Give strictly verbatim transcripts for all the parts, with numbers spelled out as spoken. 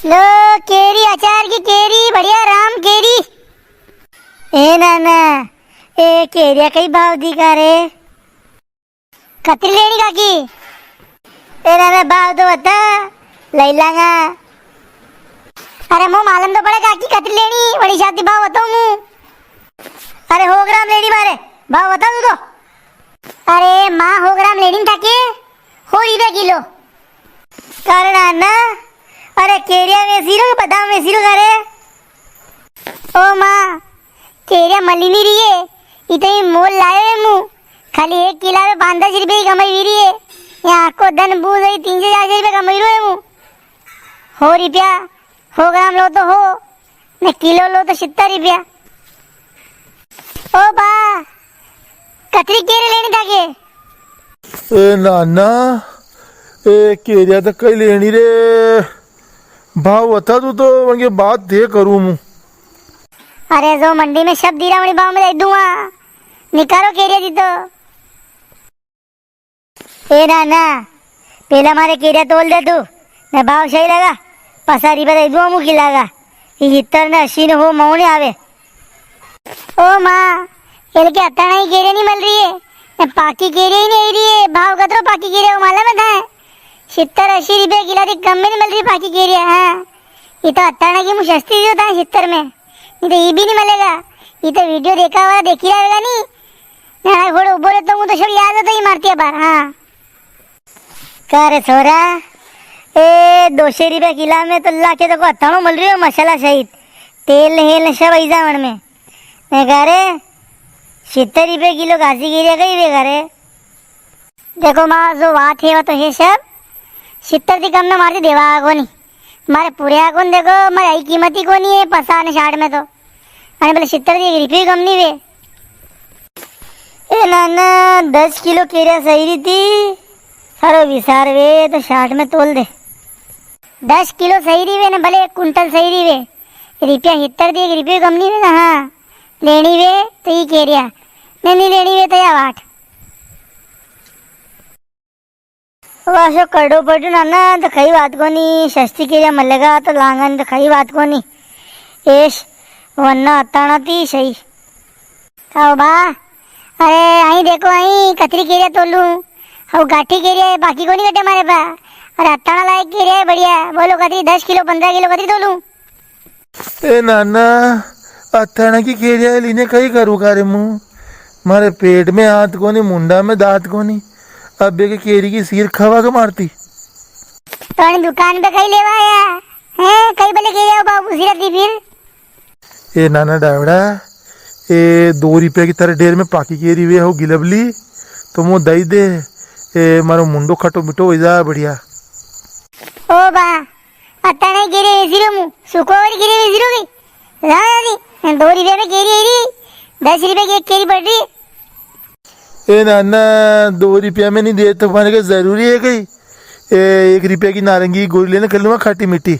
लो, केरी, अचार की केरी, बढ़िया राम केरी। ए नाना, ए केरिया कई भाव दी का रे? कतरी लेणी काकी? ए नाना, भाव तो बता, लई लांगा। अरे, मो मालूम तो पड़े काकी, कतरी लेणी, वणी साती भाव बताऊं मु। अरे, हो ग्राम लेणी मारे, भाव बता तू तो। अरे माँ, हो ग्राम लेणी था के? हो रुपया किलो। कारण ना, अरे केरिया वेसी रो, बादाम वेसी रो घरे। ओ माँ, केरिया मली नी री है, इतनी मोल लायो है मु। खाली एक किला में पाँच दस रुपया की कमाई हुई री है। यहाँ को धन बूझ रही, तीन से चार सौ रुपया कमाई रो है मु। हो रुपया, हो ग्राम लो तो हो, ने किलो लो तो सित्तर रुपया। ओ बा, कतरी केरी लेणी था के? ए नाना, ए केरिया तो कई लेणी रे। भाव बता तू तो, वंगे बात दे करूं मु। अरे जो मंडी में सब दीरा वणी भाव में दे दूंगा। निकालो केरिया दी तो। ए ना, ना, पेला मारे केरिया तोल दे तू, ने भाव सही लगा, पसा रुपया दे दूं अमू किला का। ये हित्तर ने अस्सी ने हो मौनी आवे। ओ माँ, एल के अताणा ही केरिया नी मल री है, ने पाकी केरिया ही नी आई री है, भाव कतरो पाकी केरिया वो मालूम है थाए? सित्तर अस्सी रुपया किला थी कम में नी मल री पाकी केरिया, हाँ। ये तो अताणा की मु सस्ती दियो था सित्तर में, नी तो ये भी नी मलेगा। ये तो वीडियो देखा वाला देखी रहेगा नी, ना, घोड़ो उबो रहतो हूँ तो सब याद होता ही मारती है बार, हाँ। का रे छोरा, ए, दो सौ रुपया किला में तो लाखे तो को अथाणो मल रियो मसाला सहित, तेल हेल सब आई जावण में। मैं का रे, सित्तर रुपया किलो घासी केरिया कई वे का रे? देखो माँ, जो बात है वो तो है सब, सित्तर थी कम में मारती देवा कोनी। मारे पूरे कोनी, देखो, मारे आई कीमत ही कोनी है पसा ने साठ में तो। अने बोले सित्तर थी एक रुपये कम नी वे। ए नाना, दस किलो केरिया सही री थी, सारो विसार वे तो साठ में तोल दे। दस किलो सही री वे ने भले एक कुंटल सही री वे, रुपया हित्तर थी एक रुपये कम नी वे ना। हाँ, लेणी वे तो ई केरिया, ने नी लेणी वे तो या वाट। वासो करड़ो पड़ो नाना, तो कई बात कोनी, सस्ती केरिया मलेगा तो लांगन तो कई बात कोनी। एश, वन्ना अताणा थी सही। काओ बा, अरे आई देखो, आई कतरी केरिया तोलू, हऊ गाठी केरिया है, बाकी कोनी कटे मारे पा। अरे अताणा लायक केरिया है, बढ़िया, बोलो कतरी, दस किलो, पन्द्रह किलो कतरी तोलू? ए नाना, अथाणा की केरिया लीने कई करूँ का रे मु? मारे पेट में हाथ कोनी, मुंडा में दांत कोनी। अब के केरी की सीर खावा के मारती। तो अन दुकान पे कई लेवा आया? हैं? कई बोले केरिया बाबू सिरती फिर? ए नाना डावड़ा, ए दो रुपया की थारे ढेर में पाकी केरी वे हो गिलबली, तो मो दई दे। ए मारो मुंडो खटो मिठो हो जा बढ़िया। ओ बा, अताणे केरी वेची रो मु, सुको और केरी वेची रो गई। ला दादी, दो रुपया में केरी आई री, दस रुपया की एक केरी पड़ री। ए नाना, दो रुपया में नी दे तो मारे के जरूरी है कई? ए, एक रुपया की नारंगी गोली लेने कर लूँगा खाटी मीठी।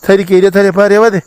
थारी केरिया थारे पा रेवा दे।